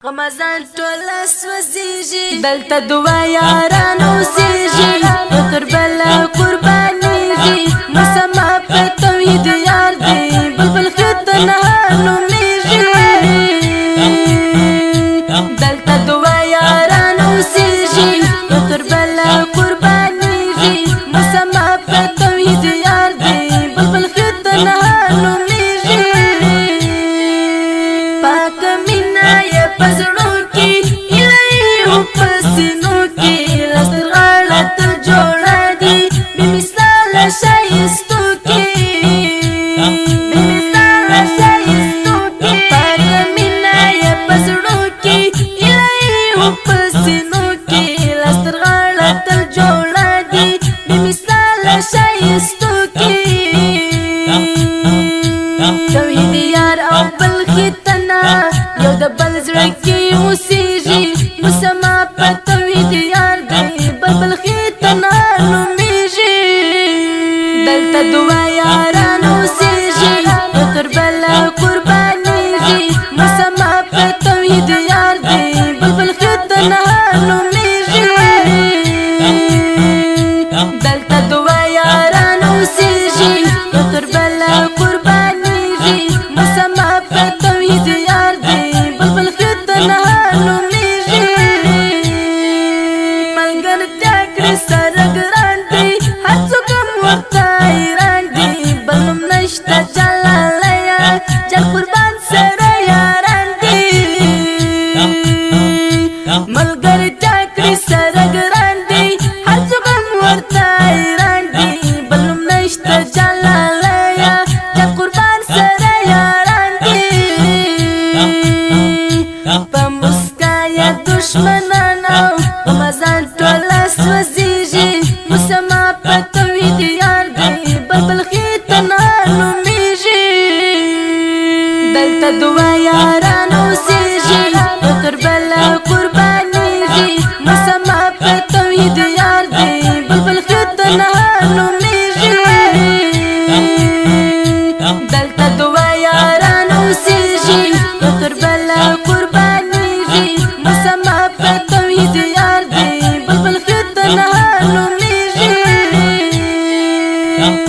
غمزان ټول سوځيږي، دلته دوا یارانو سیږي، تر بل قربانيږي. مسما په توحید یار دی، بلبل ختنه نوميږي. دلته دوا یارانو سیږي، تر بل قربانيږي. مسما په توحید یار دی، بلبل ختنه نوميږي. پاک مینا یې پزړو کې، الهي او پسینو کې، لستر غاړه تل جوړه دي، بې مثال شایستو کې، بې مثال شایستو کې. پاک مینا یې پزړو کې، الهي او پسینو کې، لستر غاړه تل جوړه دي، بې مثال شایستو کې. توحید یار او بل ختنه یو د بل زړه کې اوسېږي. مسما په توحید یار دی، بل بل ختنه نومېږي. دلته دوا یاران اوسېږي، تر بل قربانېږي. مسما په توحید یار دی، بل بل ختنه نومېږي. دلته دوا یاران اوسېږي، تر بل قربانېږي. مسما په توحید یار دی، بل بل ختنه نومېږي. ملګرتیا کړې سره ګران دي، هر څوک هم ورته حیران دي. بل نوم نشته جلالیا، جل قربان سره یاران دي. ملګرتیا کړې سره ګران دي، هر څوک هم ورته حیران دي. بل نوم نشته جلالیا، جل قربان سره یاران دي. په مسکا یا دشمنانو په مزان ټول سوځيږي. مسما په توحید یار دی، بل بل ختنه نومېږي. دلته دوا یاران اوسېږي، تر بل قربانېږي. مسما په توحید یار دی، بل بل ختنه نومېږي. دلته دوا یاران اوسېږي، تر بل قربانېږي. مسما په توحید یار دی، بل بل ختنه نومېږي.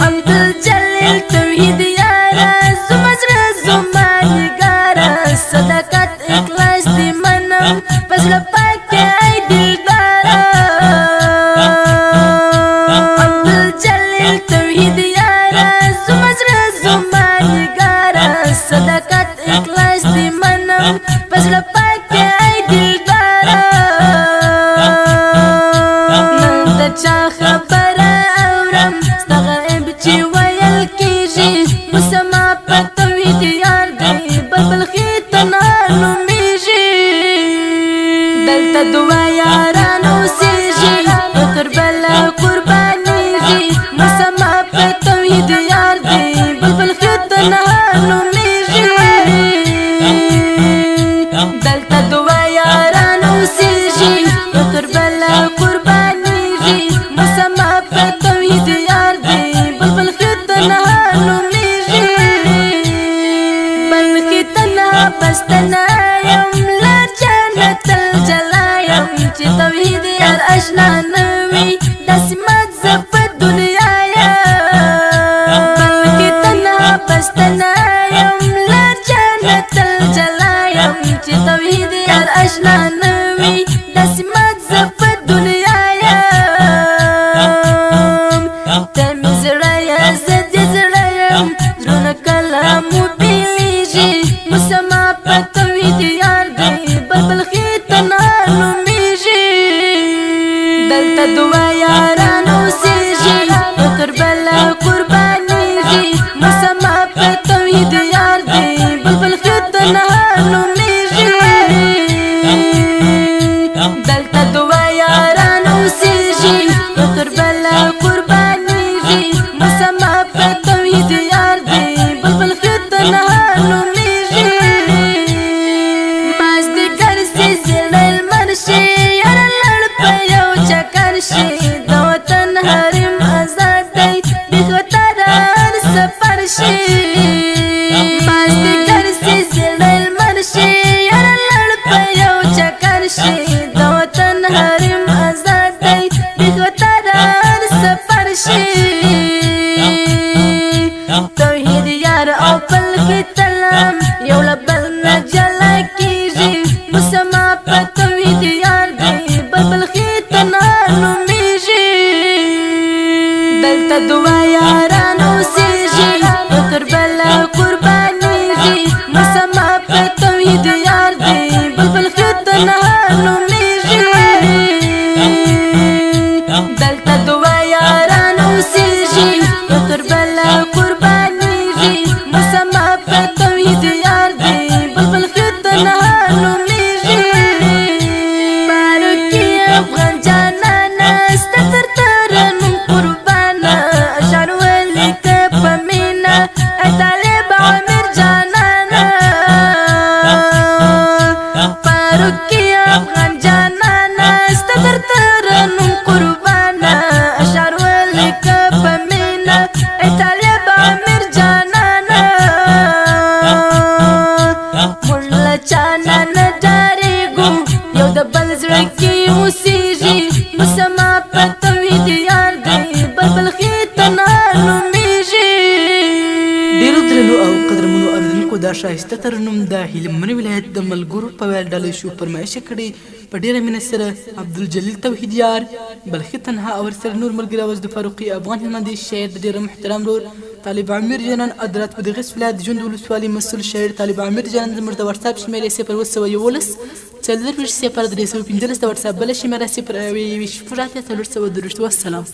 عبدالجلیل توحید یارا، زما زړه زما نګارا، صداقت اخلاص دی منم، پزړه پاک ای دلدارا. عبدالجلیل توحید یارا، زما زړه زما نګارا، صداقت اخلاص دی منم، پزړه پاک ای دلدارا. نن د چا خبره اورم، ستا غیب چې ویل کېږي. مسما په توحید یار دی، بل بل ختنه نومېږي. دلته دوا یاران اوسېږي، تر بل قربانېږي. مسما په توحید یار دی، بل بل ختنه نومېږي. دلته دوا یاران اوسېږي، تر بل قربانېږي. مسما په توحید یار دی، بل بل ختنه نومېږي. بل ختنه پستنه یم، لار جنت الجلایم، چې توحید یار اشنا نوي، داسې مات زه په دنیا یم. بل ختنه پستنه یم، لار جنت الجلایم، چې توحید یار اشنا نوي، داسې مات زه په دنیا یم. ته مې زړه یې، زه دې زړه یم، زړونه کله مو بېلېږي. مسما په توحید یار دی، بل بل ختنه نومېږي. دلته دوا یاران اوسېږي، تر بل قربانېږي. مسما په توحید یار دی، بل بل ختنه نومېږي. دلته دوا یاران اوسېږي، تر بل قربانېږي. مسما په توحید یار دی، بل بل ختنه نومېږي. مازدیګر سي زړه لمر شي، یاره لړ په یو چکر شي. شي، د وطن حریم آزاد دی، بې خطر هر سفر شي. توحید یار او بلخي تلم یو له بل نه جلا کیږي. مسما په توحید یار دی، بل بلخي تنها نومیږي. دلته دوه یاران اوسېږي، یو تر بله قربانیږي. مسما په توحید یار دی، بل بلخي تنها نومیږي. دلته دوه یاران اوسېږي، یو تر بله قربانیږي. مسما په توحید یار دی، بل بلخي تنها نومیږي. فاروقي افغان جانانه، ستا تر ترنم قربانه. اشعار ولیکه په مینه، ای طالب عامر جانانه. فاروقي افغان جانانه، ستا تر ترنم قربانه. اشعار ولیکه په مینه، ای طالب عامر جانانه. موږ له چا نه نه ډارېږو، یو د بل زړه کې اوسېږي. مسما په توحید یار دی، بل بلخي تنها نومیږي. ډیرو درنو او قدرمنو اورېدونکو، دا ښایسته ترنم د هلمند ولایت د ملګرو په ویاړ ډالۍ شو. فرمایش یې کړی په ډیره مینه سره عبدالجلیل توحید یار بلخي تنها او ورسره نور ملګري. اواز د فاروقي افغان هلمندي شاعر د ډیره محترم ورور طالب امیر جانان ادرات بادغیس ولایت جوند ولسوالي مسؤل شاعر طالب امیر جانان. زموږ د واتساپ شمېرې 0711 24 0315، د واتساپ بله شمېره 0 شپږ 80 423. والسلام.